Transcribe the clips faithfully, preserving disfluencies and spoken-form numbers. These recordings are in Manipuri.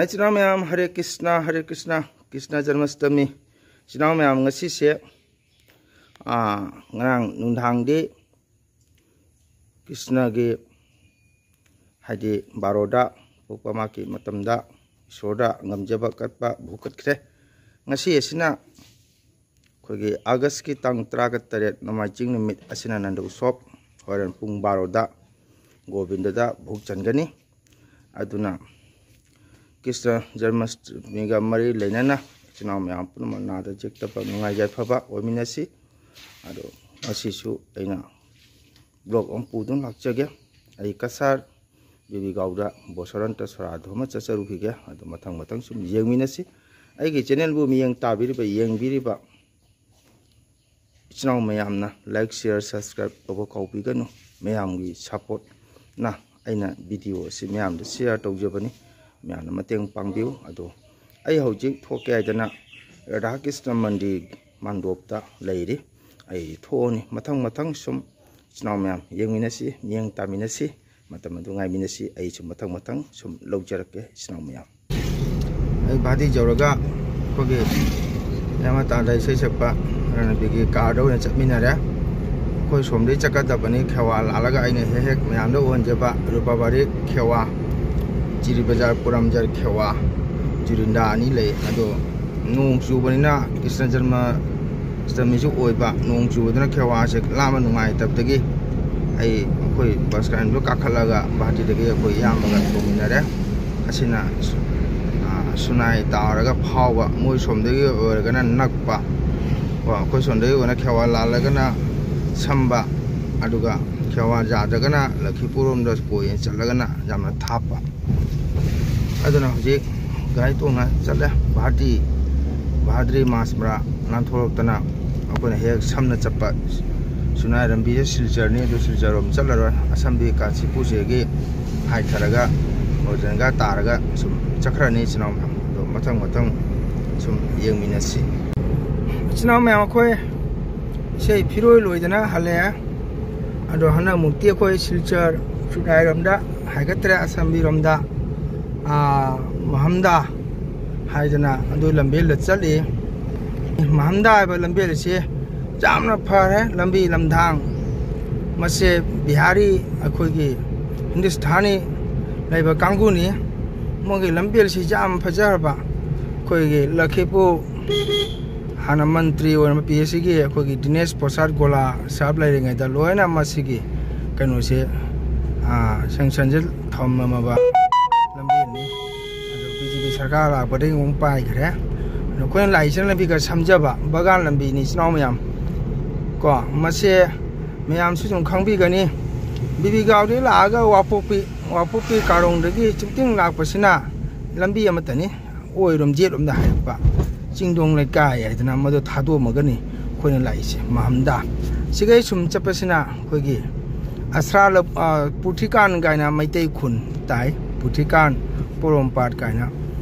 ꯏꯆꯤꯟ ꯏꯅꯥꯎ ꯃꯌꯥꯝ, ꯍꯔꯦ ꯀ꯭ꯔꯤꯁꯅ, ꯍꯔꯦ ꯀ꯭ꯔꯤꯁꯅ, ꯀ꯭ꯔꯤꯁꯅ ꯖꯟꯃꯁꯇꯃꯤ꯫ ꯏꯆꯤꯟ ꯏꯅꯥꯎ ꯃꯌꯥꯝ, ꯉꯁꯤꯁꯦ, ꯑꯥ, ꯉꯔꯥꯡ ꯅꯨꯡꯗꯥꯡꯗꯤ ꯀ꯭ꯔꯤꯁꯅꯒꯤ, ꯍꯥꯏꯗꯤ ꯕꯥꯔꯣꯗ ꯄꯣꯛꯄ ꯃꯍꯥꯛꯀꯤ ꯃꯇꯝꯗ ꯏꯁꯣꯔꯗ ꯉꯝꯖꯕ ꯀꯠꯄ ꯚꯣꯛ ꯀꯠꯈ꯭ꯔꯦ꯫ ꯉꯁꯤ ꯑꯁꯤꯅ ꯑꯩꯈꯣꯏꯒꯤ ꯑꯥꯒꯁꯀꯤ ꯇꯥꯡ ꯇꯔꯥꯒ ꯇꯔꯦꯠ, ꯅꯣꯡꯃꯥꯏꯖꯤꯡ ꯅꯨꯃꯤꯠ ꯑꯁꯤꯅ ꯅꯟꯗ ꯎꯠꯁꯣꯞ ꯍꯣꯔꯦꯟ ꯄꯨꯡ ꯕꯥꯔꯣꯗ ꯒꯣꯕꯤꯟꯗꯗ ꯚꯣꯛ ꯆꯟꯒꯅꯤ꯫ ꯑꯗꯨꯅ ꯀ꯭ꯔꯤꯁꯅ ꯖꯟꯃꯥꯁꯇꯃꯤꯒ ꯃꯔꯤ ꯂꯩꯅꯅ ꯏꯆꯤꯟ ꯏꯅꯥꯎ ꯃꯌꯥꯝ ꯄꯨꯝꯅꯃꯛ ꯅꯥꯗ ꯌꯦꯛꯇꯕ, ꯅꯨꯡꯉꯥꯏ ꯌꯥꯏꯐꯕ ꯑꯣꯏꯃꯤꯟꯅꯁꯤ꯫ ꯑꯗꯣ ꯉꯁꯤꯁꯨ ꯑꯩꯅ ꯕ꯭ꯂꯣꯛ ꯑꯃ ꯄꯨꯗꯨꯅ ꯂꯥꯛꯆꯒꯦ꯫ ꯑꯩ ꯀꯁꯥꯔ ꯕꯦꯕꯤꯒꯥꯎꯗ ꯕꯣꯁꯣꯔꯟꯇ ꯁꯣꯔꯥꯗꯨ ꯑꯃ ꯆꯠꯆꯔꯨꯈꯤꯒꯦ꯫ ꯑꯗꯨ ꯃꯊꯪ ꯃꯊꯪ ꯁꯨꯝ ꯌꯦꯡꯃꯤꯟꯅꯁꯤ꯫ ꯑꯩꯒꯤ ꯆꯦꯅꯦꯜꯕꯨ ꯃꯤꯠꯌꯦꯡ ꯇꯥꯕꯤꯔꯤꯕ, ꯌꯦꯡꯕꯤꯔꯤꯕ ꯏꯆꯤꯟ ꯏꯅꯥꯎ ꯃꯌꯥꯝꯅ like, share, subscribe ꯇꯧꯕ ꯀꯥꯎꯕꯤꯒꯅꯨ꯫ ꯃꯌꯥꯝꯒꯤ ꯁꯞꯄꯣꯔꯠꯅ ꯑꯩꯅ ꯚꯤꯗꯤꯑꯣ ꯑꯁꯤ ꯃꯌꯥꯝꯗ ꯁꯤꯌꯔ ꯇꯧꯖꯕꯅꯤ꯫ ꯃꯌꯥꯝꯅ ꯃꯇꯦꯡ ꯄꯥꯡꯕꯤꯌꯨ꯫ ꯑꯗꯣ ꯑꯩ ꯍꯧꯖꯤꯛ ꯊꯣꯛꯀꯦ ꯍꯥꯏꯗꯅ ꯔꯥꯙꯥ ꯀ꯭ꯔꯤꯁꯅ ꯃꯟꯗꯤꯔ ꯃꯥꯟꯗꯣꯞꯇ ꯂꯩꯔꯤ꯫ ꯑꯩ ꯊꯣꯛꯑꯅꯤ꯫ ꯃꯊꯪ ꯃꯊꯪ ꯁꯨꯝ ꯏꯆꯤꯟ ꯏꯅꯥꯎ ꯃꯌꯥꯝ ꯌꯦꯡꯃꯤꯟꯅꯁꯤ, ꯃꯤꯠꯌꯦꯡ ꯇꯥꯃꯤꯟꯅꯁꯤ꯫ ꯃꯇꯝ ꯑꯗꯨ ꯉꯥꯏꯃꯤꯟꯅꯁꯤ꯫ ꯑꯩꯁꯨ ꯃꯊꯪ ꯃꯊꯪ ꯁꯨꯝ ꯂꯧꯖꯔꯛꯀꯦ ꯏꯆꯤꯟ ꯏꯅꯥꯎ ꯃꯌꯥꯝ꯫ ꯑꯩ ꯚꯥꯇꯤ ꯌꯧꯔꯒ ꯑꯩꯈꯣꯏꯒꯤ ꯌꯥꯃꯥꯇꯥꯗ ꯏꯁꯩ ꯁꯛꯄ ꯔꯅꯕꯤꯒꯤ ꯀꯥꯔꯗ ꯑꯣꯏꯅ ꯆꯠꯃꯤꯟꯅꯔꯦ꯫ ꯑꯩꯈꯣꯏ ꯁꯣꯝꯗꯒꯤ ꯆꯠꯀꯗꯕꯅꯤ꯫ ꯈꯦꯋꯥ ꯂꯥꯜꯂꯒ ꯑꯩꯅ ꯍꯦꯛ ꯍꯦꯛ ꯃꯌꯥꯝꯗ ꯎꯍꯟꯖꯕ ꯔꯨꯄꯥꯕꯥꯔꯤ ꯈꯦꯋꯥ, ꯆꯤꯔꯤ ꯕꯖꯥꯔ ꯄꯨꯔꯥꯝꯖꯔ ꯈꯦꯋꯥ, ꯆꯨꯔꯤꯟꯗꯥ ꯑꯅꯤ ꯂꯩ꯫ ꯑꯗꯣ ꯅꯣꯡ ꯆꯨꯕꯅꯤꯅ ꯀ꯭ꯔꯤꯁꯅ ꯖꯔꯃ ꯑꯁꯇꯃꯤꯁꯨ ꯑꯣꯏꯕ, ꯅꯣꯡ ꯆꯨꯕꯗꯨꯅ ꯈꯦꯋꯥꯁꯦ ꯂꯥꯟꯕ ꯅꯨꯡꯉꯥꯏꯇꯕꯗꯒꯤ ꯑꯩ, ꯑꯩꯈꯣꯏ ꯕꯁ ꯀꯥꯏꯟꯗꯣ ꯀꯥꯈꯠꯂꯒ ꯚꯥꯇꯤꯗꯒꯤ ꯑꯩꯈꯣꯏ ꯏꯌꯥꯝꯕꯒ ꯇꯣꯡꯃꯤꯟꯅꯔꯦ꯫ ꯑꯁꯤꯅ ꯁꯨ-, ꯑ, ꯁꯨꯅꯥꯏ ꯇꯥꯔꯒ ꯐꯥꯎꯕ, ꯃꯣꯏ ꯁꯣꯝꯗꯒꯤ ꯑꯣꯏꯔꯒꯅ ꯅꯛꯄ, ꯀꯣ, ꯑꯩꯈꯣꯏ ꯁꯣꯝꯗꯒꯤ ꯑꯣꯏꯅ ꯈꯦꯋꯥ ꯂꯥꯜꯂꯒꯅ ꯁꯝꯕ, ꯑꯗꯨꯒ ꯈꯦꯋꯥ ꯌꯥꯗ꯭ꯔꯒꯅ ꯂꯛꯈꯤꯄꯨꯔ ꯔꯣꯝꯗ ꯀꯣꯏꯅ ꯆꯠꯂꯒꯅ ꯌꯥꯝꯅ ꯊꯥꯞꯄ꯫ ꯑꯗꯨꯅ ꯍꯧꯖꯤꯛ ꯒꯥꯔꯤ ꯇꯣꯡꯅ ꯆꯠꯂꯦ꯫ ꯚꯥꯔꯇꯤ, ꯚꯥꯗ꯭ꯔꯤ ꯃꯥꯁ ꯃꯔꯥ ꯅꯥꯟꯊꯣꯔꯛꯇꯅ ꯑꯩꯈꯣꯏꯅ ꯍꯦꯛ ꯁꯝꯅ ꯆꯠꯄ ꯁꯨꯅꯥꯏ ꯂꯝꯕꯤꯁꯦ ꯁꯤꯜꯆꯔꯅꯤ, ꯑꯗꯨ ꯁꯤꯜꯆꯔꯔꯣꯝ ꯆꯠꯂꯔꯣꯏ꯫ ꯑꯁꯝꯕꯤ ꯀꯥꯟꯆꯤꯄꯨꯔꯁꯤꯗꯒꯤ ꯍꯥꯏꯊꯔꯒ ꯃꯣꯏꯖꯟꯒ ꯇꯥꯔꯒ ꯁꯨꯝ ꯆꯠꯈ꯭ꯔꯅꯤ ꯏꯆꯤꯟ ꯏꯅꯥꯎ ꯃꯌꯥꯝ꯫ ꯑꯗꯣ ꯃꯊꯪ ꯃꯊꯪ ꯁꯨꯝ ꯌꯦꯡꯃꯤꯟꯅꯁꯤ꯫ ꯏꯆꯤꯟ ꯏꯅꯥꯎ ꯃꯌꯥꯝ, ꯑꯩꯈꯣꯏ ꯏꯁꯩ ꯐꯤꯔꯣꯏ ꯂꯣꯏꯗꯅ ꯍꯜꯂꯛꯑꯦ꯫ ꯑꯗꯣ ꯍꯟꯗꯛꯃꯨꯛꯇꯤ ꯑꯩꯈꯣꯏ ꯁꯤꯜꯆꯔ ꯁꯨꯅꯥꯏꯔꯣꯝꯗ ꯍꯥꯏꯒꯠꯇ꯭ꯔꯦ, ꯑꯁꯝꯕꯤꯔꯣꯝꯗ, ꯑꯥ, ꯃꯍꯝꯗꯥ ꯍꯥꯏꯗꯅ ꯑꯗꯨ ꯂꯝꯕꯦꯜꯗ ꯆꯠꯂꯤ꯫ ꯃꯍꯝꯗꯥ ꯍꯥꯏꯕ ꯂꯝꯕꯦꯜ ꯑꯁꯤ ꯌꯥꯝꯅ ꯐꯔꯦ꯫ ꯂꯝꯕꯤ ꯂꯝꯊꯥꯡ ꯃꯁꯦ ꯕꯤꯍꯥꯔꯤ, ꯑꯩꯈꯣꯏꯒꯤ ꯍꯤꯟꯗꯨꯁꯊꯥꯅꯤ ꯂꯩꯕ ꯀꯥꯡꯕꯨꯅꯤ꯫ ꯃꯣꯏꯒꯤ ꯂꯝꯕꯦꯜꯁꯤ ꯌꯥꯝ ꯐꯖꯔꯕ꯫ ꯑꯩꯈꯣꯏꯒꯤ ꯂꯈꯤꯄꯨꯔ, ꯍꯥꯟꯅ ꯃꯟꯇ꯭ꯔꯤ ꯑꯣꯏꯔꯝꯕ ꯄꯤ ꯑꯦꯁ ꯁꯤꯒꯤ ꯑꯩꯈꯣꯏꯒꯤ ꯗꯤꯅꯦꯁ ꯄ꯭ꯔꯁꯥꯗ ꯒꯣꯂꯥ ꯁꯥꯍꯕ ꯂꯩꯔꯤꯉꯩꯗ ꯂꯣꯏꯅ ꯃꯁꯤꯒꯤ ꯀꯩꯅꯣꯁꯦ, ꯑꯥ, ꯁꯦꯡꯁꯟꯁꯦ ꯊꯝꯃꯝꯃꯕ ꯂꯝꯕꯤꯅꯤ꯫ ꯑꯗꯣ ꯕꯤ ꯖꯦ ꯄꯤ ꯁꯔꯀꯥꯔ ꯂꯥꯛꯄꯗꯒꯤ ꯑꯃꯨꯛ ꯄꯥꯏꯈ꯭ꯔꯦ꯫ ꯑꯗꯣ ꯑꯩꯈꯣꯏꯅ ꯂꯥꯛꯏꯁꯤꯅ ꯂꯝꯕꯤ ꯈꯔ ꯁꯝꯖꯕ, ꯕꯒꯥꯟ ꯂꯝꯕꯤꯅꯤ, ꯏꯆꯤꯟ ꯏꯅꯥꯎ ꯃꯌꯥꯝ꯫ ꯀꯣ, ꯃꯁꯦ ꯃꯌꯥꯝꯁꯨ ꯑꯗꯨꯝ ꯈꯪꯕꯤꯒꯅꯤ꯫ ꯕꯤꯕꯤꯒꯥꯎꯗꯒꯤ ꯂꯥꯛꯑꯒ ꯋꯥꯄꯣꯛꯄꯤ, ꯋꯥꯄꯣꯛꯄꯤ ꯀꯥꯔꯣꯡꯗꯒꯤ ꯆꯤꯡꯇꯤꯡ ꯂꯥꯛꯄꯁꯤꯅ ꯂꯝꯕꯤ ꯑꯃꯠꯇꯅꯤ꯫ ꯑꯣꯏꯔꯣꯝ ꯌꯦꯠꯂꯣꯝꯗ ꯍꯥꯏꯔꯛꯄ ꯆꯤꯡꯗꯣꯡ ꯂꯩꯀꯥꯏ ꯍꯥꯏꯗꯅ ꯃꯗꯨ ꯊꯥꯗꯣꯛꯑꯝꯃꯒꯅꯤ ꯑꯩꯈꯣꯏꯅ ꯂꯥꯛꯏꯁꯦ, ꯃꯍꯝꯗꯥ꯫ ꯁꯤꯒꯩ ꯁꯨꯝ ꯆꯠꯄꯁꯤꯅ ꯑꯩꯈꯣꯏꯒꯤ ꯑꯁ꯭ꯔꯥ ꯂ-, ꯑ, ꯄꯨꯊꯤꯀꯥꯟ ꯀꯥꯏꯅ ꯃꯩꯇꯩ ꯈꯨꯟ ꯇꯥꯏ, ꯄꯨꯊꯤꯀꯥꯟ, ꯄꯣꯔꯣꯝꯄꯥꯠ ꯀꯥꯏꯅ꯫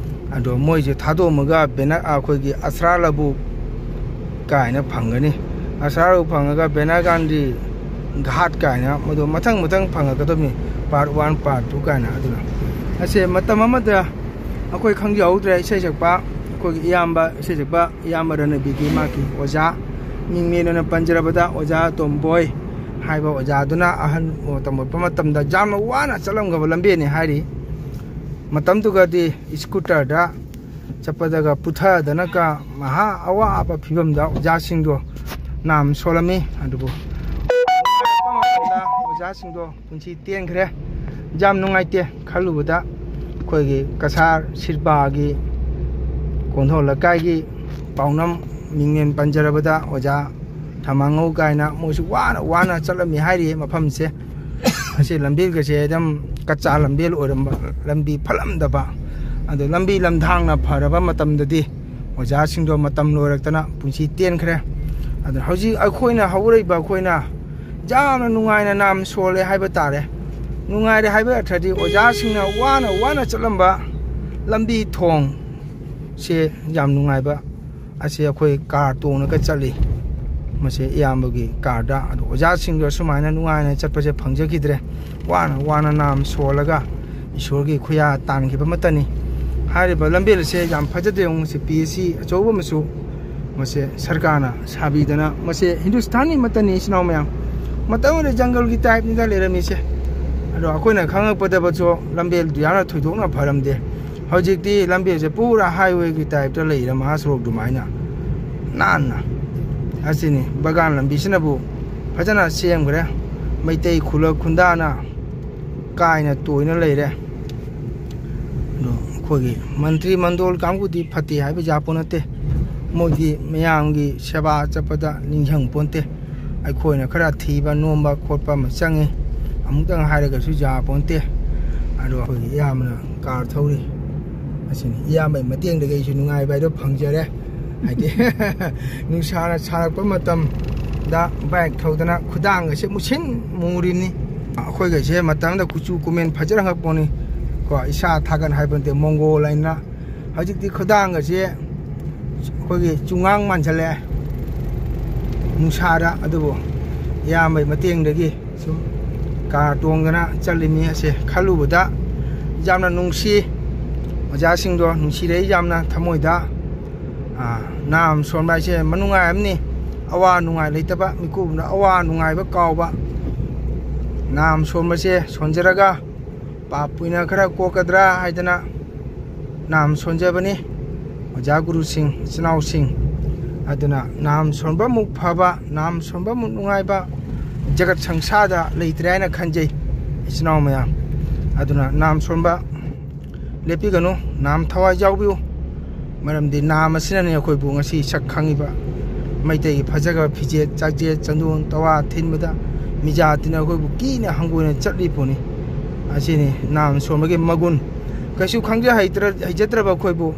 ꯑꯗꯣ ꯃꯣꯏꯁꯦ ꯊꯥꯗꯣꯛꯑꯝꯃꯒ ꯕꯦꯅꯥ-, ꯑ, ꯑꯩꯈꯣꯏꯒꯤ ꯑꯁ꯭ꯔꯥ ꯂꯕꯨꯛ ꯀꯥꯏꯅ ꯐꯪꯒꯅꯤ꯫ ꯑꯁ꯭ꯔꯥ ꯂꯕꯨꯛ ꯐꯪꯉꯒ ꯕꯦꯅꯥꯒꯥꯟꯗꯤ ꯘꯥꯠ ꯀꯥꯏꯅ ꯃꯗꯨ ꯃꯊꯪ ꯃꯊꯪ ꯐꯪꯉꯛꯀꯗꯕꯅꯤ, part one, part two ꯀꯥꯏꯅ꯫ ꯑꯗꯨꯅ ꯑꯁꯦ ꯃꯇꯝ ꯑꯃꯗ ꯑꯩꯈꯣꯏ ꯈꯪꯖꯍꯧꯗ꯭ꯔꯦ, ꯏꯁꯩ ꯁꯛꯄ ꯑꯩꯈꯣꯏꯒꯤ ꯏꯌꯥꯝꯕ, ꯏꯁꯩ ꯁꯛꯄ ꯏꯌꯥꯝꯕ ꯔꯅꯕꯤꯒꯤ ꯃꯥꯒꯤ ꯑꯣꯖꯥ, ꯃꯤꯡ ꯃꯦꯟ ꯑꯣꯏꯅ ꯄꯟꯖꯔꯕꯗ ꯑꯣꯖꯥ ꯇꯣꯝꯕꯣꯏ ꯍꯥꯏꯕ ꯑꯣꯖꯥꯗꯨꯅ ꯑꯍꯟ ꯇꯝꯃꯛꯄ ꯃꯇꯝꯗ ꯌꯥꯝꯅ ꯋꯥꯅ ꯆꯠꯂꯝꯒꯕ ꯂꯝꯕꯦꯜꯅꯤ ꯍꯥꯏꯔꯤ꯫ ꯃꯇꯝꯗꯨꯒꯗꯤ ꯁ꯭ꯀꯨꯇꯔꯗ ꯆꯠꯄꯗꯒ ꯄꯨꯊꯗꯅꯒ ꯃꯍꯥ ꯑꯋꯥꯕ ꯐꯤꯕꯝꯗ ꯑꯣꯖꯥꯁꯤꯡꯗꯣ ꯅꯥꯝ ꯁꯣꯜꯂꯝꯃꯤ꯫ ꯑꯗꯨꯕꯨ ꯑꯣꯖꯥꯁꯤꯡꯗꯣ ꯄꯨꯟꯁꯤ ꯇꯦꯟꯈ꯭ꯔꯦ꯫ ꯌꯥꯝ ꯅꯨꯡꯉꯥꯏꯇꯦ ꯈꯜꯂꯨꯕꯗ꯫ ꯑꯩꯈꯣꯏꯒꯤ ꯀꯁꯥꯔ ꯁꯤꯔꯄꯥꯒꯤ ꯀꯣꯟꯊꯧ ꯂꯩꯀꯥꯏꯒꯤ ꯄꯥꯎꯅꯝ, ꯃꯤꯡꯅꯦꯟ ꯄꯟꯖꯔꯕꯗ ꯑꯣꯖꯥ ꯊꯃꯥꯉꯧ ꯀꯥꯏꯅ ꯃꯣꯏꯁꯨ ꯋꯥꯅ ꯋꯥꯅ ꯆꯠꯂꯝꯃꯤ ꯍꯥꯏꯔꯤꯌꯦ ꯃꯐꯝꯁꯦ꯫ ꯑꯁꯤ ꯂꯝꯕꯤꯒꯁꯦ ꯑꯗꯨꯝ ꯀꯆꯥ ꯂꯝꯕꯦꯜ ꯑꯣꯏꯔꯝꯕ, ꯂꯝꯕꯤ ꯐꯠꯂꯝꯗꯕ꯫ ꯑꯗꯣ ꯂꯝꯕꯤ ꯂꯝꯊꯥꯡꯅ ꯐꯔꯕ ꯃꯇꯝꯗꯗꯤ ꯑꯣꯖꯥꯁꯤꯡꯗꯣ ꯃꯇꯝ ꯂꯣꯏꯔꯛꯇꯅ ꯄꯨꯟꯁꯤ ꯇꯦꯟꯈ꯭ꯔꯦ꯫ ꯑꯗꯣ ꯍꯧꯖꯤꯛ ꯑꯩꯈꯣꯏꯅ ꯍꯧꯔꯛꯏꯕ ꯑꯩꯈꯣꯏꯅ ꯌꯥꯝꯅ ꯅꯨꯡꯉꯥꯏꯅ ꯅꯥꯝ ꯁꯣꯜꯂꯦ ꯍꯥꯏꯕ ꯇꯥꯔꯦ꯫ ꯅꯨꯡꯉꯥꯏꯔꯦ ꯍꯥꯏꯕ ꯑꯔꯊꯗꯤ ꯑꯣꯖꯥꯁꯤꯡꯅ ꯋꯥꯅ ꯋꯥꯅ ꯆꯠꯂꯝꯕ ꯂꯝꯕꯤ ꯊꯣꯡꯁꯦ ꯌꯥꯝ ꯅꯨꯡꯉꯥꯏꯕ꯫ ꯑꯁꯤ ꯑꯩꯈꯣꯏ ꯀꯥꯔ ꯇꯣꯡꯉꯒ ꯆꯠꯂꯤ꯫ ꯃꯁꯤ ꯏꯌꯥꯝꯕꯒꯤ ꯀꯥꯔꯗ꯫ ꯑꯗꯣ ꯑꯣꯖꯥꯁꯤꯡꯗꯣ ꯁꯨꯃꯥꯏꯅ ꯅꯨꯡꯉꯥꯏꯅ ꯆꯠꯄꯁꯦ ꯐꯪꯖꯈꯤꯗ꯭ꯔꯦ꯫ ꯋꯥꯅ ꯋꯥꯅ ꯅꯥꯝ ꯁꯣꯜꯂꯒ ꯏꯁꯣꯔꯒꯤ ꯈꯨꯌꯥ ꯇꯥꯟꯈꯤꯕ ꯑꯃꯠꯇꯅꯤ꯫ ꯍꯥꯏꯔꯤꯕ ꯂꯝꯕꯦꯜ ꯑꯁꯦ ꯌꯥꯝ ꯐꯖꯗꯦ꯫ ꯌꯦꯡꯉꯨ, ꯁꯤ ꯄꯤ ꯑꯦꯁ ꯁꯤ ꯑꯆꯧꯕ ꯑꯃꯁꯨ ꯃꯁꯦ ꯁꯔꯀꯥꯔꯅ ꯁꯥꯕꯤꯗꯅ, ꯃꯁꯦ ꯍꯤꯟꯗꯨꯁꯇꯥꯟꯒꯤ ꯃꯇꯅꯤ, ꯏꯆꯤꯟ ꯏꯅꯥꯎ ꯃꯌꯥꯝ꯫ ꯃꯇꯝ ꯑꯃꯗ ꯖꯪꯒꯜꯒꯤ ꯇꯥꯏꯞꯅꯤꯗ ꯂꯩꯔꯝꯃꯤꯁꯦ꯫ ꯑꯗꯣ ꯑꯩꯈꯣꯏꯅ ꯈꯪꯉꯛꯄꯗꯕꯁꯨ ꯂꯝꯕꯦꯜꯗꯨ ꯌꯥꯝꯅ ꯊꯣꯏꯗꯣꯛꯅ ꯐꯔꯝꯗꯦ꯫ ꯍꯧꯖꯤꯛꯇꯤ ꯂꯝꯕꯦꯜꯁꯦ ꯄꯨꯔꯥ ꯍꯥꯏꯋꯦꯒꯤ ꯇꯥꯏꯞꯇ ꯂꯩꯔꯦ, ꯃꯍꯥꯁꯣꯔꯣꯛ ꯑꯗꯨꯃꯥꯏꯅ ꯅꯥꯟꯅ꯫ ꯑꯁꯤꯅꯤ ꯕꯒꯥꯟ ꯂꯝꯕꯤꯁꯤꯅꯕꯨ ꯐꯖꯅ ꯁꯦꯝꯈ꯭ꯔꯦ꯫ ꯃꯩꯇꯩ ꯈꯨꯂꯛ ꯈꯨꯟꯗꯥꯅ ꯀꯥꯏꯅ ꯇꯣꯏꯅ ꯂꯩꯔꯦ꯫ ꯑꯗꯣ ꯑꯩꯈꯣꯏꯒꯤ ꯃꯟꯇ꯭ꯔꯤ ꯃꯟꯗꯣꯜ ꯀꯥꯡꯕꯨꯗꯤ ꯐꯠꯇꯦ ꯍꯥꯏꯕ ꯌꯥꯄꯣ ꯅꯠꯇꯦ꯫ ꯃꯣꯏꯗꯤ ꯃꯌꯥꯝꯒꯤ ꯁꯦꯕꯥ ꯆꯠꯄꯗ ꯅꯤꯡꯁꯤꯡ ꯄꯣꯟꯇꯦ꯫ ꯑꯩꯈꯣꯏꯅ ꯈꯔ ꯊꯤꯕ ꯅꯣꯝꯕ ꯈꯣꯠꯄ ꯑꯃ ꯆꯪꯉꯤ꯫ ꯑꯃꯨꯛꯇꯪ ꯍꯥꯏꯔꯒꯁꯨ ꯌꯥꯄꯣꯟꯇꯦ꯫ ꯑꯗꯣ ꯑꯩꯈꯣꯏꯒꯤ ꯏꯌꯥꯝꯕꯅ ꯀꯥꯔ ꯊꯧꯔꯤ꯫ ꯑꯁꯤꯅꯤ ꯏꯌꯥꯝꯕꯒꯤ ꯃꯇꯦꯡꯗꯒꯤ ꯑꯩꯁꯨ ꯅꯨꯡꯉꯥꯏꯕ ꯍꯥꯏꯗꯣ ꯐꯪꯖꯔꯦ꯫ ꯍꯥꯏꯗꯤ ꯅꯨꯡꯁꯥꯅ ꯁꯥꯔꯛꯄ ꯃꯇꯝꯗ ꯕꯥꯏꯛ ꯊꯧꯗꯅ ꯈꯨꯗꯥꯡꯒꯁꯦ ꯃꯨꯁꯤꯟ ꯃꯨꯔꯤꯅꯤ꯫ ꯑꯩꯈꯣꯏꯒꯁꯦ ꯃꯇꯝꯗ ꯀꯨꯆꯨ ꯀꯨꯃꯦꯟ ꯐꯖꯔꯝꯒꯄꯣꯠꯅꯤ꯫ ꯀꯣ, ꯏꯁꯥ ꯊꯥꯒꯠ ꯍꯥꯏꯕ ꯅꯠꯇꯦ, ꯃꯣꯡꯒꯣꯜ ꯍꯥꯏꯅ꯫ ꯍꯧꯖꯤꯛꯇꯤ ꯈꯨꯗꯥꯡꯒꯁꯦ ꯑꯩꯈꯣꯏꯒꯤ ꯆꯨꯉꯥꯡ ꯃꯥꯟꯁꯤꯜꯂꯛꯑꯦ ꯅꯨꯡꯁꯥꯗ꯫ ꯑꯗꯨꯕꯨ ꯏꯌꯥꯝꯕꯒꯤ ꯃꯇꯦꯡꯗꯒꯤ ꯁꯨꯝ ꯀꯥꯔ ꯇꯣꯡꯗꯅ ꯆꯠꯂꯤꯃꯤ꯫ ꯑꯁꯦ ꯈꯜꯂꯨꯕꯗ ꯌꯥꯝꯅ ꯅꯨꯡꯁꯤ꯫ ꯑꯣꯖꯥꯁꯤꯡꯗꯣ ꯅꯨꯡꯁꯤꯔꯛꯏ ꯌꯥꯝꯅ ꯊꯃꯣꯏꯗ꯫ ꯑꯥ, ꯅꯥꯝ ꯁꯣꯟꯕ ꯍꯥꯏꯁꯦ ꯃꯅꯨꯡꯉꯥꯏ ꯑꯃꯅꯤ꯫ ꯑꯋꯥ ꯅꯨꯡꯉꯥꯏ ꯂꯩꯇꯕ ꯃꯤꯀꯨꯞꯅ ꯑꯋꯥ ꯅꯨꯡꯉꯥꯏꯕ ꯀꯥꯎꯕ꯫ ꯅꯥꯝ ꯁꯣꯟꯕꯁꯦ ꯁꯣꯟꯖꯔꯒ ꯄꯥꯞ ꯄꯨꯏꯅ ꯈꯔ ꯀꯣꯛꯀꯗ꯭ꯔꯥ ꯍꯥꯏꯗꯅ ꯅꯥꯝ ꯁꯣꯟꯖꯕꯅꯤ꯫ ꯑꯣꯖꯥ ꯒꯨꯔꯨꯁꯤꯡ, ꯏꯆꯤꯟ ꯏꯅꯥꯎꯁꯤꯡ, ꯑꯗꯨꯅ ꯅꯥꯝ ꯁꯣꯟꯕꯃꯨꯛ ꯐꯕ, ꯅꯥꯝ ꯁꯣꯟꯕꯃꯨꯛ ꯅꯨꯡꯉꯥꯏꯕ ꯖꯒꯠ ꯁꯪꯁꯥꯔꯗ ꯂꯩꯇ꯭ꯔꯦ ꯍꯥꯏꯅ ꯈꯟꯖꯩ, ꯏꯆꯤꯟ ꯏꯅꯥꯎ ꯃꯌꯥꯝ꯫ ꯑꯗꯨꯅ ꯅꯥꯝ ꯁꯣꯟꯕ ꯂꯦꯞꯄꯤꯒꯅꯨ, ꯅꯥꯝ ꯊꯋꯥꯏ ꯌꯥꯎꯕꯤꯌꯨ꯫ ꯃꯔꯝꯗꯤ ꯅꯥꯝ ꯑꯁꯤꯅꯅꯤ ꯑꯩꯈꯣꯏꯕꯨ ꯉꯁꯤ ꯁꯛ ꯈꯪꯉꯤꯕ꯫ ꯃꯩꯇꯩꯒꯤ ꯐꯖꯈ꯭ꯔꯕ ꯐꯤꯖꯦꯠ ꯆꯥꯛꯆꯦꯠ ꯆꯟꯗꯣꯟ ꯇꯋꯥ ꯊꯤꯟꯕꯗ ꯃꯤꯖꯥꯇꯤꯅ ꯑꯩꯈꯣꯏꯕꯨ ꯀꯤꯅ ꯍꯪꯒꯣꯏꯅ ꯆꯠꯂꯤ ꯄꯣꯠꯅꯤ꯫ ꯑꯁꯤꯅꯤ ꯅꯥꯝ ꯁꯣꯟꯕꯒꯤ ꯃꯒꯨꯟ꯫ ꯀꯩꯁꯨ ꯈꯪꯖ ꯍꯩꯇ꯭ꯔ-, ꯍꯩꯖꯗ꯭ꯔꯕ ꯑꯩꯈꯣꯏꯕꯨ,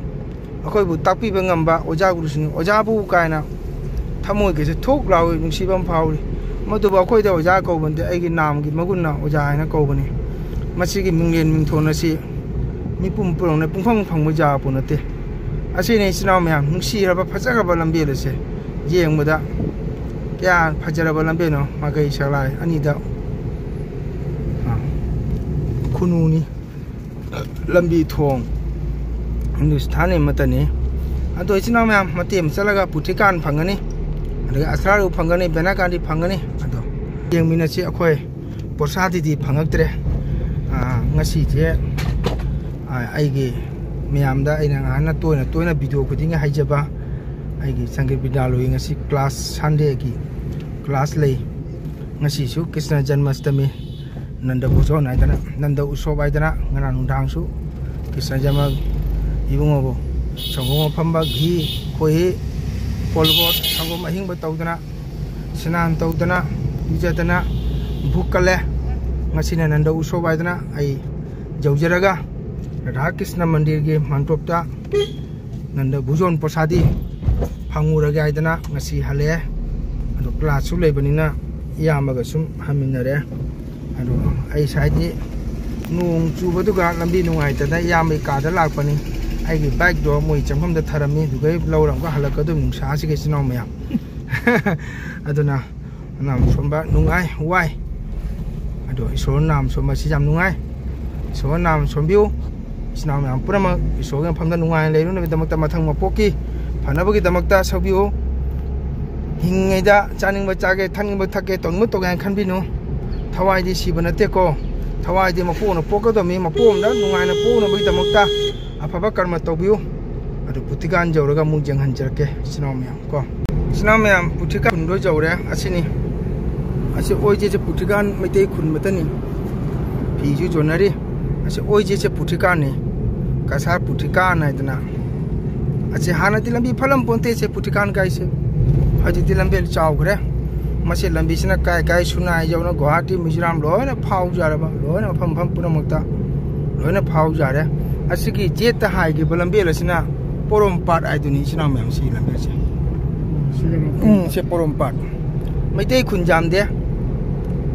ꯑꯩꯈꯣꯏꯕꯨ ꯇꯥꯛꯄꯤꯕ ꯉꯝꯕ ꯑꯣꯖꯥ ꯒꯨꯔꯨꯁꯤꯡ, "ꯑꯣꯖꯥꯕꯨ" ꯀꯥꯏꯅ ꯊꯃꯣꯏꯒꯁꯦ ꯊꯣꯛ ꯂꯥꯎꯏ, ꯅꯨꯡꯁꯤꯕ ꯑꯃ ꯐꯥꯎꯔꯤ꯫ ꯃꯗꯨꯕꯨ ꯑꯩꯈꯣꯏꯗ ꯑꯣꯖꯥ ꯀꯧꯕ ꯅꯠꯇꯦ, ꯑꯩꯒꯤ ꯅꯥꯝꯒꯤ ꯃꯒꯨꯟꯅ ꯑꯣꯖꯥ ꯍꯥꯏꯅ ꯀꯧꯕꯅꯤ꯫ ꯃꯁꯤꯒꯤ ꯃꯤꯡꯂꯦꯟ ꯃꯤꯡꯊꯣꯟ ꯑꯁꯤ ꯃꯤꯄꯨꯝ ꯄꯨꯝꯅꯃꯛꯅ ꯄꯨꯡꯐꯪ ꯐꯪꯕ ꯌꯥꯕ ꯄꯣꯠ ꯅꯠꯇꯦ꯫ ꯑꯁꯤꯅꯤ ꯏꯆꯤꯟ ꯏꯅꯥꯎ ꯃꯌꯥꯝ, ꯅꯨꯡꯁꯤꯔꯕ ꯐꯖꯈ꯭ꯔꯕ ꯂꯝꯕꯦꯜ ꯑꯁꯦ ꯌꯦꯡꯕꯗ ꯀꯌꯥ ꯐꯖꯔꯕ ꯂꯝꯕꯦꯜꯅꯣ꯫ ꯃꯥꯏꯀꯩ ꯁꯦꯛꯂꯥꯏ ꯑꯅꯤꯗ, ꯑ, ꯈꯨꯅꯨꯅꯤ꯫ ꯂꯝꯕꯤ ꯊꯣꯡ ꯍꯤꯟꯗꯨꯁꯇꯥꯟ ꯑꯃꯠꯇꯅꯤ꯫ ꯑꯗꯣ ꯏꯆꯤꯟ ꯏꯅꯥꯎ ꯃꯌꯥꯝ, ꯃꯇꯦꯛ ꯑꯃ ꯆꯠꯂꯒ ꯄꯨꯊꯤꯀꯥꯟ ꯐꯪꯒꯅꯤ, ꯑꯗꯒꯤ ꯑꯁꯔꯥꯔꯨ ꯐꯪꯒꯅꯤ, ꯕꯦꯅꯥꯀꯥꯟꯗꯤ ꯐꯪꯒꯅꯤ꯫ ꯑꯗꯣ ꯌꯦꯡꯃꯤꯟꯅꯁꯤ꯫ ꯑꯩꯈꯣꯏ ꯄꯣꯁꯥꯗꯤꯗꯤ ꯐꯪꯉꯛꯇ꯭ꯔꯦ꯫ ꯑꯥ, ꯉꯁꯤꯁꯦ, ꯑꯥ, ꯑꯩꯒꯤ ꯃꯌꯥꯝꯗ ꯑꯩꯅ ꯉꯍꯥꯟꯅ ꯇꯣꯏꯅ ꯇꯣꯏꯅ ꯚꯤꯗꯤꯑꯣ ꯈꯨꯗꯤꯡꯒꯤ ꯍꯥꯏꯖꯕ, ꯑꯩꯒꯤ ꯁꯪꯒꯤꯠ ꯕꯤꯗ꯭ꯌꯥꯂꯣꯏꯒꯤ ꯉꯁꯤ ꯀ꯭ꯂꯥꯁ, ꯁꯟꯗꯦꯒꯤ ꯀ꯭ꯂꯥꯁ ꯂꯩ꯫ ꯉꯁꯤꯁꯨ ꯀ꯭ꯔꯤꯁꯅ ꯖꯟꯃꯥꯁꯇꯃꯤ, ꯅꯟꯗ ꯄꯨꯖꯣꯟ ꯍꯥꯏꯗꯅ, ꯅꯟꯗ ꯎꯠꯁꯣꯞ ꯍꯥꯏꯗꯅ, ꯉꯔꯥꯡ ꯅꯨꯡꯗꯥꯡꯁꯨ ꯀ꯭ꯔꯤꯁꯅ ꯖꯟꯃ ꯏꯕꯨꯡꯉꯣꯕꯨ ꯁꯪꯒꯣꯝ ꯑꯐꯝꯕ, ꯘꯤ, ꯈꯣꯏꯍꯤ, ꯄꯣꯜꯕꯣꯠ, ꯁꯪꯒꯣꯝ ꯑꯍꯤꯡꯕ ꯇꯧꯗꯅ, ꯁ꯭ꯅꯥꯟ ꯇꯧꯗꯅ, ꯏꯔꯨꯖꯗꯅ ꯚꯨꯛ ꯀꯜꯂꯦ꯫ ꯉꯁꯤꯅ ꯅꯟꯗ ꯎꯠꯁꯣꯞ ꯍꯥꯏꯗꯅ ꯑꯩ ꯌꯧꯖꯔꯒ ꯔꯥꯙꯥ ꯀ꯭ꯔꯤꯁꯅ ꯃꯟꯗꯤꯔꯒꯤ ꯃꯥꯟꯇꯣꯞꯇ ꯅꯟꯗ ꯚꯨꯖꯣꯟ ꯄ꯭ꯔꯁꯥꯗꯤ ꯐꯪꯉꯨꯔꯒꯦ ꯍꯥꯏꯗꯅ ꯉꯁꯤ ꯍꯜꯂꯛꯑꯦ꯫ ꯑꯗꯣ ꯀ꯭ꯂꯥꯁꯁꯨ ꯂꯩꯕꯅꯤꯅ ꯏꯌꯥꯝꯕꯒ ꯁꯨꯝ ꯍꯟꯃꯤꯟꯅꯔꯦ꯫ ꯑꯗꯣ ꯑꯩ ꯁꯥꯏꯗꯤ ꯅꯣꯡ ꯆꯨꯕꯗꯨꯒ ꯂꯝꯕꯤ ꯅꯨꯡꯉꯥꯏꯇꯗꯅ ꯏꯌꯥꯝꯕꯒꯤ ꯀꯥꯗ ꯂꯥꯛꯄꯅꯤ꯫ ꯑꯩꯒꯤ ꯕꯥꯏꯛꯇꯣ ꯃꯣꯏ ꯆꯪꯐꯝꯗ ꯊꯔꯝꯃꯤ, ꯑꯗꯨꯒ ꯂꯧꯔꯒ ꯍꯜꯂꯛꯀꯗꯣꯏ ꯅꯨꯡꯁꯥꯁꯤꯒ ꯏꯆꯤꯟ ꯏꯅꯥꯎ ꯃꯌꯥꯝ꯫ ꯑꯗꯨꯅ ꯅꯥꯝ ꯁꯣꯝꯕ ꯅꯨꯡꯉꯥꯏ, ꯋꯥꯏ꯫ ꯑꯗꯣ ꯏꯁꯣꯔ ꯅꯥꯝ ꯁꯣꯝꯕꯁꯤ ꯌꯥꯝ ꯅꯨꯡꯉꯥꯏ꯫ ꯏꯁꯣꯔ ꯅꯥꯝ ꯁꯣꯝꯕꯤꯌꯨ꯫ ꯏꯆꯤꯟ ꯏꯅꯥꯎ ꯃꯌꯥꯝ ꯄꯨꯝꯅꯃꯛ ꯏꯁꯣꯔꯒꯤ ꯃꯐꯝꯗ ꯅꯨꯡꯉꯥꯏꯅ ꯂꯩꯔꯨꯅꯕꯒꯤꯗꯃꯛꯇ, ꯃꯊꯪ ꯃꯄꯣꯛꯀꯤ ꯐꯅꯕꯒꯤꯗꯃꯛꯇ ꯁꯛꯄꯤꯌꯨ꯫ ꯍꯤꯡꯉꯤꯉꯩꯗ ꯆꯥꯅꯤꯡꯕ ꯆꯥꯒꯦ, ꯊꯛꯅꯤꯡꯕ ꯊꯛꯀꯦ, ꯇꯧꯅꯤꯡꯕ ꯇꯧꯒꯦ ꯍꯥꯏꯅ ꯈꯟꯕꯤꯅꯨ꯫ ꯊꯋꯥꯏꯗꯤ ꯁꯤꯕ ꯅꯠꯇꯦꯀꯣ꯫ ꯊꯋꯥꯏꯗꯤ ꯃꯄꯣꯛꯅ ꯄꯣꯛꯀꯗꯕꯅꯤ꯫ ꯃꯄꯣꯛ ꯑꯃꯗ ꯅꯨꯡꯉꯥꯏꯅ ꯄꯣꯛꯅꯕꯒꯤꯗꯃꯛꯇ ꯑꯐꯕ ꯀꯔꯃ ꯇꯧꯕꯤꯌꯨ꯫ ꯑꯗꯨ ꯄꯨꯊꯤꯀꯥꯟ ꯌꯧꯔꯒ ꯑꯃꯨꯛ ꯌꯦꯡꯍꯟꯖꯔꯛꯀꯦ ꯏꯆꯤꯟ ꯏꯅꯥꯎ ꯃꯌꯥꯝ ꯀꯣ꯫ ꯏꯆꯤꯟ ꯏꯅꯥꯎ ꯃꯌꯥꯝ, ꯄꯨꯊꯤꯀꯥꯟ ꯈꯨꯟꯗꯣ ꯌꯧꯔꯦ꯫ ꯑꯁꯤꯅꯤ꯫ ꯑꯁꯤ ꯑꯣꯏꯖꯦꯁꯦ ꯄꯨꯊꯤꯀꯥꯟ ꯃꯩꯇꯩ ꯈꯨꯟ ꯃꯇꯅꯤ꯫ ꯐꯤꯁꯨ ꯌꯣꯟꯅꯔꯤ꯫ ꯑꯁꯤ ꯑꯣꯏꯖꯦꯁꯦ ꯄꯨꯊꯤꯀꯥꯟꯅꯤ꯫ ꯀꯁꯥꯔ ꯄꯨꯊꯤꯀꯥꯟ ꯍꯥꯏꯗꯅ꯫ ꯑꯁꯤ ꯍꯥꯟꯅꯗꯤ ꯂꯝꯕꯤ ꯐꯠꯂꯝ ꯄꯣꯟꯇꯦ, ꯁꯦ ꯄꯨꯊꯤꯀꯥꯟ ꯀꯥꯏꯁꯦ꯫ ꯍꯧꯖꯤꯛꯇꯤ ꯂꯝꯕꯤ ꯆꯥꯎꯈ꯭ꯔꯦ꯫ ꯃꯁꯤ ꯂꯝꯕꯤꯁꯤꯅ ꯀꯥꯏ ꯀꯥꯏ ꯁꯨꯅꯥꯏ ꯌꯧꯅ ꯒꯨꯋꯥꯍꯥꯇꯤ, ꯃꯤꯖꯣꯔꯥꯝ ꯂꯣꯏꯅ ꯐꯥꯎꯖꯔꯕ, ꯂꯣꯏꯅ ꯃꯐꯝ ꯃꯐꯝ ꯄꯨꯝꯅꯃꯛꯇ ꯂꯣꯏꯅ ꯐꯥꯎꯖꯔꯦ꯫ ꯑꯁꯤꯒꯤ ꯖꯦꯠꯇ ꯍꯥꯏꯈꯤꯕ ꯂꯝꯕꯦꯜ ꯑꯁꯤꯅ ꯄꯣꯔꯣꯝꯄꯥꯠ ꯍꯥꯏꯗꯨꯅꯤ, ꯏꯆꯤꯟ ꯏꯅꯥꯎ ꯃꯌꯥꯝ, ꯁꯤꯒꯤ ꯂꯝꯕꯦꯜꯁꯦ꯫ ꯎꯝ, ꯁꯦ ꯄꯣꯔꯣꯝꯄꯥꯠ꯫ ꯃꯩꯇꯩ ꯈꯨꯟ ꯌꯥꯝꯗꯦ꯫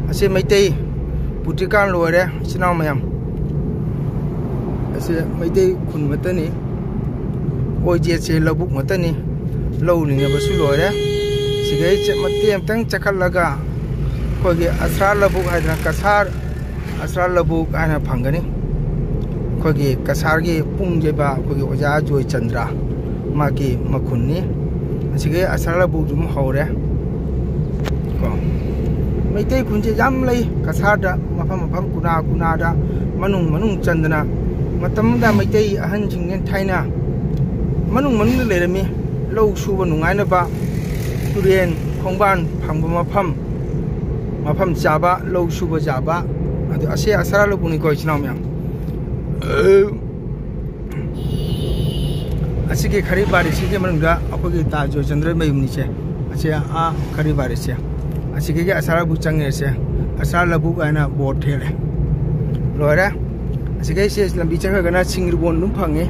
ꯑꯁꯤ ꯃꯩꯇꯩ ꯄꯨꯇ꯭ꯔꯤꯀꯥꯟ ꯂꯣꯏꯔꯦ, ꯏꯆꯤꯟ ꯏꯅꯥꯎ ꯃꯌꯥꯝ꯫ ꯑꯁꯤ ꯃꯩꯇꯩ ꯈꯨꯟ ꯃꯇꯅꯤ꯫ ꯑꯣꯏꯖꯦꯠꯁꯦ ꯂꯧꯕꯨꯛ ꯃꯇꯅꯤ꯫ ꯂꯧ ꯂꯤꯡꯅꯕꯁꯨ ꯂꯣꯏꯔꯦ꯫ ꯁꯤꯒꯩ ꯆꯠ-, ꯃꯇꯦꯛ ꯑꯃꯇꯪ ꯆꯠꯈꯠꯂꯒ ꯑꯩꯈꯣꯏꯒꯤ ꯑꯁ꯭ꯔꯥꯔ ꯂꯧꯕꯨꯛ ꯍꯥꯏꯗꯅ, ꯀꯁꯥꯔ ꯑꯁ꯭ꯔꯥꯔ ꯂꯧꯕꯨꯛ ꯍꯥꯏꯅ ꯐꯪꯒꯅꯤ꯫ ꯑꯩꯈꯣꯏꯒꯤ ꯀꯁꯥꯔꯒꯤ ꯄꯨꯡ ꯌꯩꯕ ꯑꯩꯈꯣꯏꯒꯤ ꯑꯣꯖꯥ ꯖꯣꯏꯆꯟꯗ꯭ꯔ, ꯃꯥꯒꯤ ꯃꯈꯨꯟꯅꯤ꯫ ꯑꯁꯤꯒꯤ ꯑꯁꯥꯔ ꯂꯧꯕꯨꯛ ꯑꯗꯨꯝ ꯍꯧꯔꯦ ꯀꯣ꯫ ꯃꯩꯇꯩ ꯈꯨꯟꯁꯦ ꯌꯥꯝ ꯂꯩ ꯀꯁꯥꯔꯗ, ꯃꯐꯝ ꯃꯐꯝ ꯀꯨꯅꯥ ꯀꯨꯅꯥꯗ, ꯃꯅꯨꯡ ꯃꯅꯨꯡ ꯆꯟꯗꯅ꯫ ꯃꯇꯝꯗ ꯃꯩꯇꯩ ꯑꯍꯟꯁꯤꯡꯅ ꯊꯥꯏꯅ ꯃꯅꯨꯡ ꯃꯅꯨꯡꯗ ꯂꯩꯔꯝꯃꯤ, ꯂꯧ ꯁꯨꯕ ꯅꯨꯡꯉꯥꯏꯅꯕ, ꯇꯨꯔꯦꯟ ꯈꯣꯡꯕꯥꯟ ꯐꯪꯕ ꯃꯐꯝ, ꯃꯐꯝ ꯆꯥꯕ, ꯂꯧ ꯁꯨꯕ ꯌꯥꯕ꯫ ꯑꯗꯨ ꯑꯁꯦ ꯑꯁꯥꯔ ꯂꯧꯕꯨꯛꯅꯤꯀꯣ, ꯏꯆꯤꯟ ꯏꯅꯥꯎ ꯃꯌꯥꯝ꯫ ꯑꯁꯤꯒꯤ ꯈꯔꯤ ꯕꯥꯔꯤꯁꯤꯒꯤ ꯃꯅꯨꯡꯗ ꯑꯩꯈꯣꯏꯒꯤ ꯇꯥ ꯖꯣꯏꯆꯟꯗ꯭ꯔ ꯃꯌꯨꯝꯅꯤꯁꯦ꯫ ꯑꯁꯤ ꯑꯥ ꯈꯔꯤ ꯕꯥꯔꯤꯁꯦ꯫ ꯑꯁꯤꯒꯤ ꯑꯁꯥꯔ ꯂꯧꯕꯨꯛ ꯆꯪꯉꯦꯁꯦ꯫ ꯑꯁꯥꯔ ꯂꯧꯕꯨꯛ ꯍꯥꯏꯅ ꯕꯣꯔꯗ ꯊꯦꯠꯂꯦ꯫ ꯂꯣꯏꯔꯦ꯫ ꯑꯁꯤꯒꯩꯁꯦ ꯂꯝꯕꯤ ꯆꯠꯈ꯭ꯔꯒꯅ ꯁꯤꯡꯒ꯭ꯔꯤꯕꯣꯟ ꯑꯗꯨꯝ ꯐꯪꯉꯤ꯫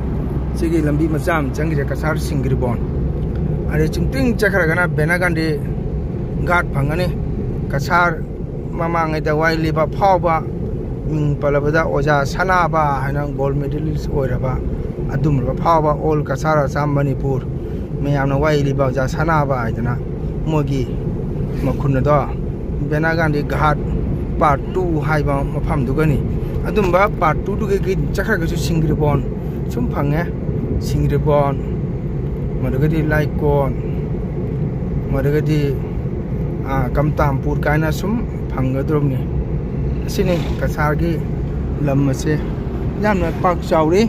ꯁꯤꯒꯤ ꯂꯝꯕꯤ ꯃꯆꯥ ꯑꯃ ꯆꯪꯈꯤꯁꯦ, ꯀꯁꯥꯔ ꯁꯤꯡꯒ꯭ꯔꯤꯕꯣꯟ꯫ ꯑꯗꯩ ꯆꯨꯝꯇ꯭ꯔꯤꯡ ꯆꯠꯈ꯭ꯔꯒꯅ ꯕꯦꯅꯥꯒꯥꯟꯗꯤ ꯒꯥꯠ ꯐꯪꯒꯅꯤ꯫ ꯀꯁꯥꯔ ꯃꯃꯥꯡꯉꯩꯗ ꯋꯥꯏ ꯂꯤꯕ ꯐꯥꯎꯕ, ꯃꯤꯡ ꯄꯜꯂꯕꯗ ꯑꯣꯖꯥ ꯁꯅꯥꯕ ꯍꯥꯏꯅ ꯒꯣꯜ ꯃꯦꯗꯂꯤꯁ ꯑꯣꯏꯔꯕ ꯑꯗꯨꯝꯂꯕ ꯐꯥꯎꯕ ꯑꯣꯜ ꯀꯁꯥꯔ ꯑꯁꯥꯝ ꯃꯅꯤꯄꯨꯔ, ꯃꯌꯥꯝꯅ ꯋꯥꯏ ꯂꯤꯕ ꯑꯣꯖꯥ ꯁꯅꯥꯕ ꯍꯥꯏꯗꯅ ꯃꯣꯏꯒꯤ ꯃꯈꯨꯟ ꯑꯗꯣ ꯕꯦꯅꯥꯒꯥꯟꯗꯤ ꯘꯥꯠ ꯄꯥꯔꯠ ꯇꯨ ꯍꯥꯏꯕ ꯃꯐꯝꯗꯨꯒꯅꯤ꯫ ꯑꯗꯨꯝꯕ ꯄꯥꯔꯠ ꯇꯨꯗꯨꯒꯤ ꯆꯠꯈ꯭ꯔꯒꯁꯨ ꯁꯤꯡꯒ꯭ꯔꯤꯕꯣꯟ ꯁꯨꯝ ꯐꯪꯉꯦ꯫ ꯁꯤꯡꯒ꯭ꯔꯤꯕꯣꯟ, ꯃꯗꯨꯒꯗꯤ ꯂꯥꯏꯀꯣꯟ, ꯃꯗꯨꯒꯗꯤ, ꯑꯥ, ꯀꯝꯇꯥꯝꯄꯨꯔ ꯀꯥꯏꯅ ꯁꯨꯝ ꯐꯪꯒꯗꯧꯔꯕꯅꯤ꯫ ꯑꯁꯤꯅꯤ ꯀꯁꯥꯔꯒꯤ ꯂꯝ ꯑꯁꯦ꯫ ꯌꯥꯝꯅ ꯄꯥꯛ ꯆꯥꯎꯔꯤ꯫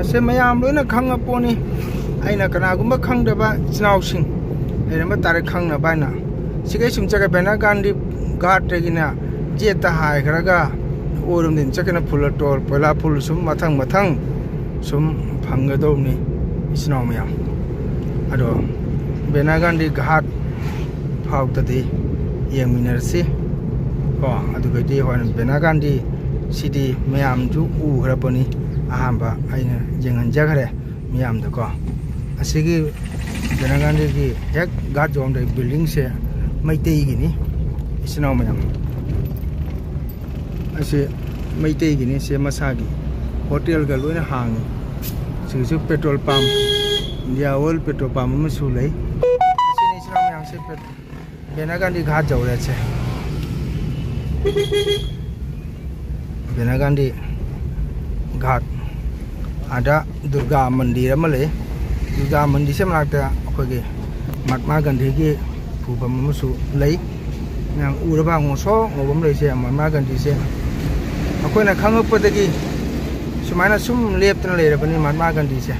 ꯑꯁꯦ ꯃꯌꯥꯝ ꯂꯣꯏꯅ ꯈꯪꯉ ꯄꯣꯠꯅꯤ꯫ ꯑꯩꯅ ꯀꯅꯥꯒꯨꯝꯕ ꯈꯪꯗꯕ ꯏꯆꯤꯟ ꯏꯅꯥꯎꯁꯤꯡ ꯂꯩꯔꯝꯕ ꯇꯥꯔꯦ ꯈꯪꯅꯕ ꯍꯥꯏꯅ꯫ ꯁꯤꯒꯩ ꯁꯨꯝ ꯆꯠꯈ꯭ꯔ ꯕꯦꯅꯥꯒꯥꯟꯗꯤ ꯘꯥꯠꯇꯒꯤꯅ ꯖꯦꯠꯇ ꯍꯥꯏꯈ꯭ꯔꯒ ꯑꯣꯏꯔꯣꯝꯗꯒꯤ ꯆꯠꯈꯤꯅ ꯐꯨꯂꯇꯣꯜ, ꯄꯣꯏꯂꯥ ꯐꯨꯜ ꯁꯨꯝ ꯃꯊꯪ ꯃꯊꯪ ꯁꯨꯝ ꯐꯪꯒꯗꯧꯕꯅꯤ ꯏꯆꯤꯟ ꯏꯅꯥꯎ ꯃꯌꯥꯝ꯫ ꯑꯗꯣ ꯕꯦꯅꯥꯒꯥꯟꯗꯤ ꯘꯥꯠ ꯐꯥꯎꯗꯗꯤ ꯌꯦꯡꯃꯤꯟꯅꯔꯁꯤ ꯀꯣ꯫ ꯑꯗꯨꯒꯗꯤ ꯍꯣꯔꯦꯟ ꯕꯦꯅꯥꯒꯥꯟꯗꯤ ꯁꯤꯗꯤ ꯃꯌꯥꯝꯁꯨ ꯎꯈ꯭ꯔꯕꯅꯤ, ꯑꯍꯥꯟꯕ ꯑꯩꯅ ꯌꯦꯡꯍꯟꯖꯈ꯭ꯔꯦ ꯃꯤꯌꯥꯝꯗꯀꯣ꯫ ꯑꯁꯤꯒꯤ ꯕꯦꯅꯥꯒꯥꯟꯗꯤꯒꯤ ꯍꯦꯛ ꯒꯥꯔꯗ ꯌꯧꯔꯝꯗꯥꯏ ꯕꯤꯜꯗꯤꯡꯁꯦ ꯃꯩꯇꯩꯒꯤꯅꯤ ꯏꯆꯤꯟ ꯏꯅꯥꯎ ꯃꯌꯥꯝ꯫ ꯑꯁꯤ ꯃꯩꯇꯩꯒꯤꯅꯤ, ꯁꯦ ꯃꯁꯥꯒꯤ ꯍꯣꯇꯦꯜꯒ ꯂꯣꯏꯅ ꯍꯥꯡꯉꯤ꯫ ꯁꯤꯒꯤꯁꯨ petrol pump, India oil petrol pump ꯑꯃꯁꯨ ꯂꯩ꯫ ꯑꯁꯤꯅꯤ ꯏꯆꯤꯟ ꯏꯅꯥꯎ ꯃꯌꯥꯝꯁꯦ ꯄꯦ-, ꯕꯦꯅꯥꯒꯥꯟꯗꯤ ꯘꯥꯠ ꯌꯧꯔꯦ꯫ ꯁꯦ ꯕꯦꯅꯥꯒꯥꯟꯗꯤ ꯘꯥꯠ, ꯑꯥꯗ ꯗꯨꯔꯒꯥ ꯃꯟꯗꯤꯔ ꯑꯃ ꯂꯩ꯫ ꯗꯨꯔꯒꯥ ꯃꯟꯗꯤꯔꯁꯦ ꯃꯅꯥꯛꯇ ꯑꯩꯈꯣꯏꯒꯤ ꯃꯍꯥꯠꯃꯥ ꯒꯥꯟꯙꯤꯒꯤ ꯐꯨꯐꯝ ꯑꯃꯁꯨ ꯂꯩ꯫ ꯃꯌꯥꯝ ꯎꯔꯕ? ꯉꯧꯁꯣꯛ ꯉꯧꯕ ꯑꯃ ꯂꯩꯁꯦ ꯃꯍꯥꯠꯃꯥ ꯒꯥꯟꯙꯤꯁꯦ꯫ ꯑꯩꯈꯣꯏꯅ ꯈꯪꯉꯛꯄꯗꯒꯤ ꯁꯨꯃꯥꯏꯅ ꯁꯨꯝ ꯂꯦꯞꯇꯅ ꯂꯩꯔꯕꯅꯤ ꯃꯍꯥꯠꯃꯥ ꯒꯥꯟꯙꯤꯁꯦ꯫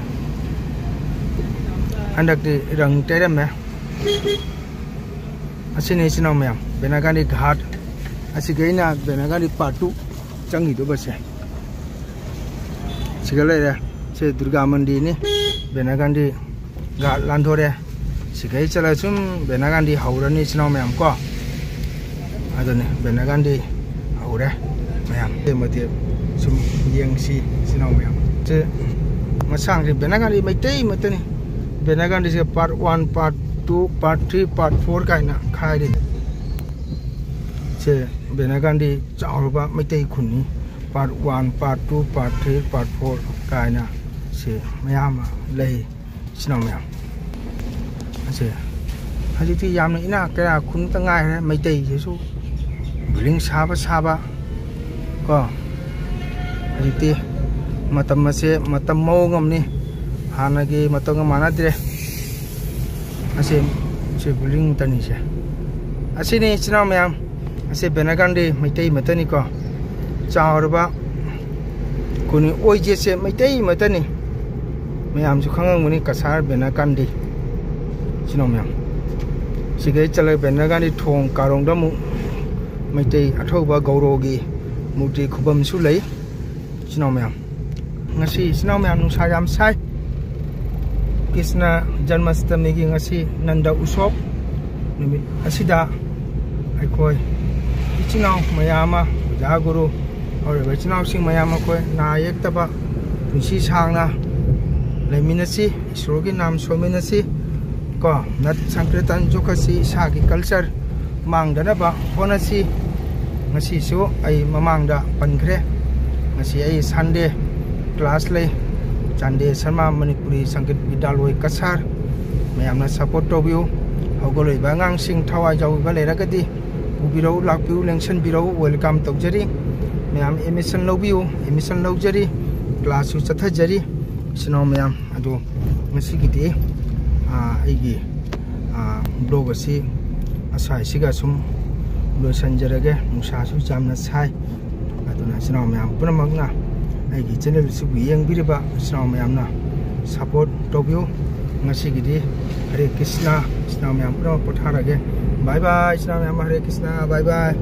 ꯍꯟꯗꯛꯇꯤ ꯔꯪ ꯇꯩꯔꯝꯃꯦ꯫ ꯑꯁꯤꯅꯤ ꯏꯆꯤꯟ ꯏꯅꯥꯎ ꯃꯌꯥꯝ, ꯕꯦꯅꯥꯒꯥꯟꯗꯤ ꯘꯥꯠ꯫ ꯑꯁꯤꯒꯤ ꯑꯩꯅ ꯕꯦꯅꯥꯒꯥꯟꯗꯤ part two ꯆꯪꯈꯤꯗꯧꯕꯁꯦ꯫ ꯁꯤꯒ ꯂꯩꯔꯦ꯫ ꯁꯤ ꯗꯨꯔꯒꯥ ꯃꯟꯗꯤꯔꯅꯤ꯫ ꯕꯦꯅꯥꯒꯥꯟꯗꯤ ꯘꯥꯠ ꯂꯥꯟꯊꯣꯔꯦ꯫ ꯁꯤꯒꯩ ꯆꯠꯂ ꯁꯨꯝ ꯕꯦꯅꯥꯒꯥꯟꯗꯤ ꯍꯧꯔꯅꯤ ꯏꯆꯤꯟ ꯏꯅꯥꯎ ꯃꯌꯥꯝ ꯀꯣ꯫ ꯑꯗꯨꯅꯤ ꯕꯦꯅꯥꯒꯥꯟꯗꯤ ꯍꯧꯔꯦ ꯃꯌꯥꯝ꯫ ꯑꯇꯩ ꯃꯇꯦꯛ ꯁꯨꯝ ꯌꯦꯡꯁꯤ ꯏꯆꯤꯟ ꯏꯅꯥꯎ ꯃꯌꯥꯝ꯫ ꯁꯤ ꯃꯁꯥꯡꯁꯦ ꯕꯦꯅꯥꯒꯥꯟꯗꯤ Meitei ꯃꯛꯇꯅꯤ꯫ ꯕꯦꯅꯥꯒꯥꯟꯗꯤꯁꯦ part one, part two, part three, part four ꯀꯥꯏꯅ ꯈꯥꯏꯔꯤ꯫ ꯁꯦ ꯕꯦꯅꯥꯒꯥꯟꯗꯤ ꯆꯥꯎꯔꯕ Meitei ꯈꯨꯟꯅꯤ꯫ Part one, part two, part three, part four ꯀꯥꯏꯅ ꯁꯦ ꯃꯌꯥꯝ ꯑꯃ ꯂꯩ ꯏꯆꯤꯟ ꯏꯅꯥꯎ ꯃꯌꯥꯝ꯫ ꯑꯁꯦ ꯍꯧꯖꯤꯛꯇꯤ ꯌꯥꯝꯅ ꯏꯅꯥꯛ ꯀꯩꯔꯥꯛ ꯈꯨꯟꯇ ꯉꯥꯏꯔꯦ꯫ ꯃꯩꯇꯩꯁꯤꯁꯨ building ꯁꯥꯕ ꯁꯥꯕ ꯀꯣ꯫ ꯍꯧꯖꯤꯛꯇꯤ ꯃꯇꯝ ꯑꯁꯦ ꯃꯇꯝ ꯃꯑꯣꯡ ꯑꯃꯅꯤ꯫ ꯍꯥꯟꯅꯒꯤ ꯃꯇꯝꯒ ꯃꯥꯟꯅꯗ꯭ꯔꯦ꯫ ꯑꯁꯦ, ꯁꯤ building ꯇꯅꯤꯁꯦ꯫ ꯑꯁꯤꯅꯤ ꯏꯆꯤꯟ ꯏꯅꯥꯎ ꯃꯌꯥꯝ꯫ ꯑꯁꯤ ꯕꯦꯅꯥꯒꯥꯟꯗꯤ ꯃꯩꯇꯩ ꯃꯛꯇꯅꯤꯀꯣ꯫ ꯆꯥꯎꯔꯕ ꯈꯨꯟꯅꯤ꯫ ꯑꯣꯏꯖꯦꯠꯁꯦ ꯃꯩꯇꯩ ꯃꯛꯇꯅꯤ꯫ ꯃꯌꯥꯝꯁꯨ ꯈꯪꯉꯝꯒꯅꯤ ꯀꯁꯥꯔ ꯕꯦꯅꯥꯒꯥꯟꯗꯤ꯫ ꯏꯆꯤꯟ ꯏꯅꯥꯎ ꯃꯌꯥꯝ꯫ ꯁꯤꯒꯩ ꯆꯠꯂꯒ ꯕꯦꯅꯥꯒꯥꯟꯗꯤ ꯊꯣꯡ ꯀꯥꯔꯣꯡꯗ ꯑꯃꯨꯛ ꯃꯩꯇꯩ ꯑꯊꯧꯕ ꯒꯧꯔꯣꯒꯤ ꯃꯨꯔꯇꯤ ꯈꯨꯕꯝꯁꯨ ꯂꯩ꯫ ꯏꯆꯤꯟ ꯏꯅꯥꯎ ꯃꯌꯥꯝ꯫ ꯉꯁꯤ ꯏꯆꯤꯟ ꯏꯅꯥꯎ ꯃꯌꯥꯝ ꯅꯨꯡꯁꯥ ꯌꯥꯝ ꯁꯥꯏ꯫ ꯀ꯭ꯔꯤꯁꯅ ꯖꯟꯃꯁꯇꯃꯤꯒꯤ ꯉꯁꯤ ꯅꯟꯗ ꯎꯁꯣꯞ ꯅꯨꯃꯤꯠ ꯑꯁꯤꯗ ꯑꯩꯈꯣꯏ ꯏꯆꯤꯟ ꯏꯅꯥꯎ ꯃꯌꯥꯝ ꯑꯃ, ꯑꯣꯖꯥ ꯒꯨꯔꯨ ꯍꯧꯔꯤꯕ ꯏꯆꯤꯟ ꯏꯅꯥꯎꯁꯤꯡ ꯃꯌꯥꯝ ꯑꯩꯈꯣꯏ ꯅꯥ ꯌꯦꯛꯇꯕ ꯄꯨꯟꯁꯤ ꯁꯥꯡꯅ ꯂꯩꯃꯤꯟꯅꯁꯤ, ꯏꯁꯣꯔꯒꯤ ꯅꯥꯝ ꯁꯣꯟꯃꯤꯟꯅꯁꯤ ꯀꯣ꯫ ꯅꯠ ꯁꯪꯀ꯭ꯔꯤꯇꯟ ꯌꯣꯒꯥꯁꯤ ꯏꯁꯥꯒꯤ culture ꯃꯥꯡꯗꯅꯕ ꯍꯣꯠꯅꯁꯤ꯫ ꯉꯁꯤꯁꯨ ꯑꯩ ꯃꯃꯥꯡꯗ ꯄꯟꯈ꯭ꯔꯦ, ꯉꯁꯤ ꯑꯩ Sunday class ꯂꯩ, ꯆꯥꯟꯗꯦ ꯁꯔꯃ ꯃꯅꯤꯄꯨꯔꯤ ꯁꯪꯒꯤꯠ ꯕꯤꯗ꯭ꯌꯥꯂꯣꯏ ꯀꯁꯥꯔ꯫ ꯃꯌꯥꯝꯅ support ꯇꯧꯕꯤꯌꯨ꯫ ꯍꯧꯒꯠꯂꯛꯏꯕ ꯑꯉꯥꯡꯁꯤꯡ ꯊꯋꯥꯏ ꯌꯥꯎꯕ ꯂꯩꯔꯒꯗꯤ ꯄꯨꯕꯤꯔꯛꯎ, ꯂꯥꯛꯄꯤꯌꯨ, ꯂꯦꯡꯁꯤꯟꯕꯤꯔꯛꯎ, welcome ꯇꯧꯖꯔꯤ꯫ ꯃꯌꯥꯝ admission ꯂꯧꯕꯤꯌꯨ, admission ꯂꯧꯖꯔꯤ꯫ ꯀ꯭ꯂꯥꯁꯁꯨ ꯆꯠꯊꯖꯔꯤ꯫ ꯏꯆꯤꯟ ꯏꯅꯥꯎ ꯃꯌꯥꯝ ꯑꯗꯣ, ꯉꯁꯤꯒꯤꯗꯤ ꯑꯩꯒꯤ ꯕ꯭ꯂꯣꯒ ꯑꯁꯤ ꯑꯁ꯭ꯋꯥꯏꯁꯤꯒ ꯁꯨꯝ ꯂꯣꯏꯁꯤꯟꯖꯔꯒꯦ꯫ ꯅꯨꯡꯁꯥꯁꯨ ꯌꯥꯝꯅ ꯁꯥꯏ꯫ ꯑꯗꯨꯅ ꯏꯆꯤꯟ ꯏꯅꯥꯎ ꯃꯌꯥꯝ ꯄꯨꯝꯅꯃꯛꯅ ꯑꯩꯒꯤ ꯆꯦꯅꯦꯜ ꯑꯁꯤꯕꯨ ꯌꯦꯡꯕꯤꯔꯤꯕ ꯏꯆꯤꯟ ꯏꯅꯥꯎ ꯃꯌꯥꯝꯅ ꯁꯄꯣꯔꯠ ꯇꯧꯕꯤꯌꯨ꯫ ꯉꯁꯤꯒꯤꯗꯤ ꯍꯔꯦ ꯀ꯭ꯔꯤꯁꯅ꯫ ꯏꯆꯤꯟ ꯏꯅꯥꯎ ꯃꯌꯥꯝ ꯄꯨꯝꯅꯃꯛ ꯄꯣꯊꯥꯔꯒꯦ꯫ ꯕꯥꯏ ꯕꯥꯏ ꯏꯆꯤꯟ ꯏꯅꯥꯎ ꯃꯌꯥꯝ, ꯍꯔꯦ ꯀ꯭ꯔꯤꯁꯅ꯫ ꯕꯥꯏ ꯕꯥꯏ꯫